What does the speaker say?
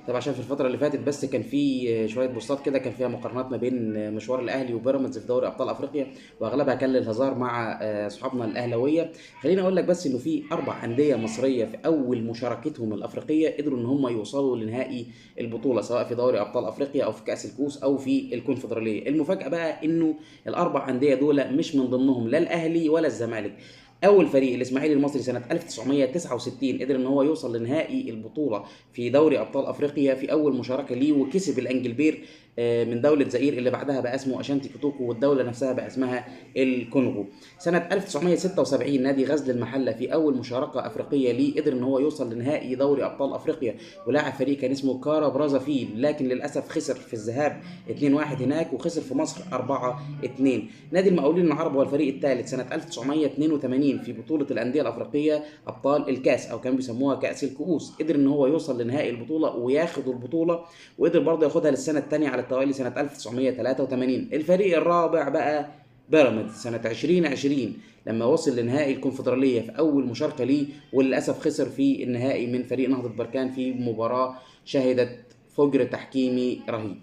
طب عشان في الفترة اللي فاتت بس كان في شوية بوستات كده كان فيها مقارنات ما بين مشوار الاهلي وبيراميدز في دوري ابطال افريقيا، واغلبها كان للهزار مع اصحابنا الاهلاوية. خليني اقول لك بس انه في 4 اندية مصرية في اول مشاركتهم الافريقية قدروا ان هم يوصلوا لنهائي البطولة، سواء في دوري ابطال افريقيا او في كاس الكؤوس او في الكونفدراليه. المفاجاة بقى انه ال4 اندية دول مش من ضمنهم لا الاهلي ولا الزمالك. اول فريق الاسماعيلي المصري سنة 1969 قدر ان هو يوصل لنهائي البطولة في دوري ابطال افريقيا في اول مشاركة ليه، وكسب الانجلبير من دولة زئير اللي بعدها بقى اسمه اشانتي كوتوكو، والدولة نفسها بقى اسمها الكونغو. سنة 1976 نادي غزل المحلة في اول مشاركة افريقية ليه قدر ان هو يوصل لنهائي دوري ابطال افريقيا، ولاعب فريق كان اسمه كارا برازافيل، لكن للاسف خسر في الذهاب 2-1 هناك، وخسر في مصر 4-2. نادي المقاولين العرب هو الفريق الثالث سنة 1982 في بطولة الأندية الأفريقية أبطال الكأس، أو كانوا بيسموها كأس الكؤوس، قدر إن هو يوصل لنهائي البطولة وياخد البطولة، وقدر برضه ياخدها للسنة الثانية على التوالي سنة 1983. الفريق الرابع بقى بيراميدز سنة 2020 لما وصل لنهائي الكونفدرالية في أول مشاركة ليه، وللأسف خسر في النهائي من فريق نهضة بركان في مباراة شهدت فجر تحكيمي رهيب.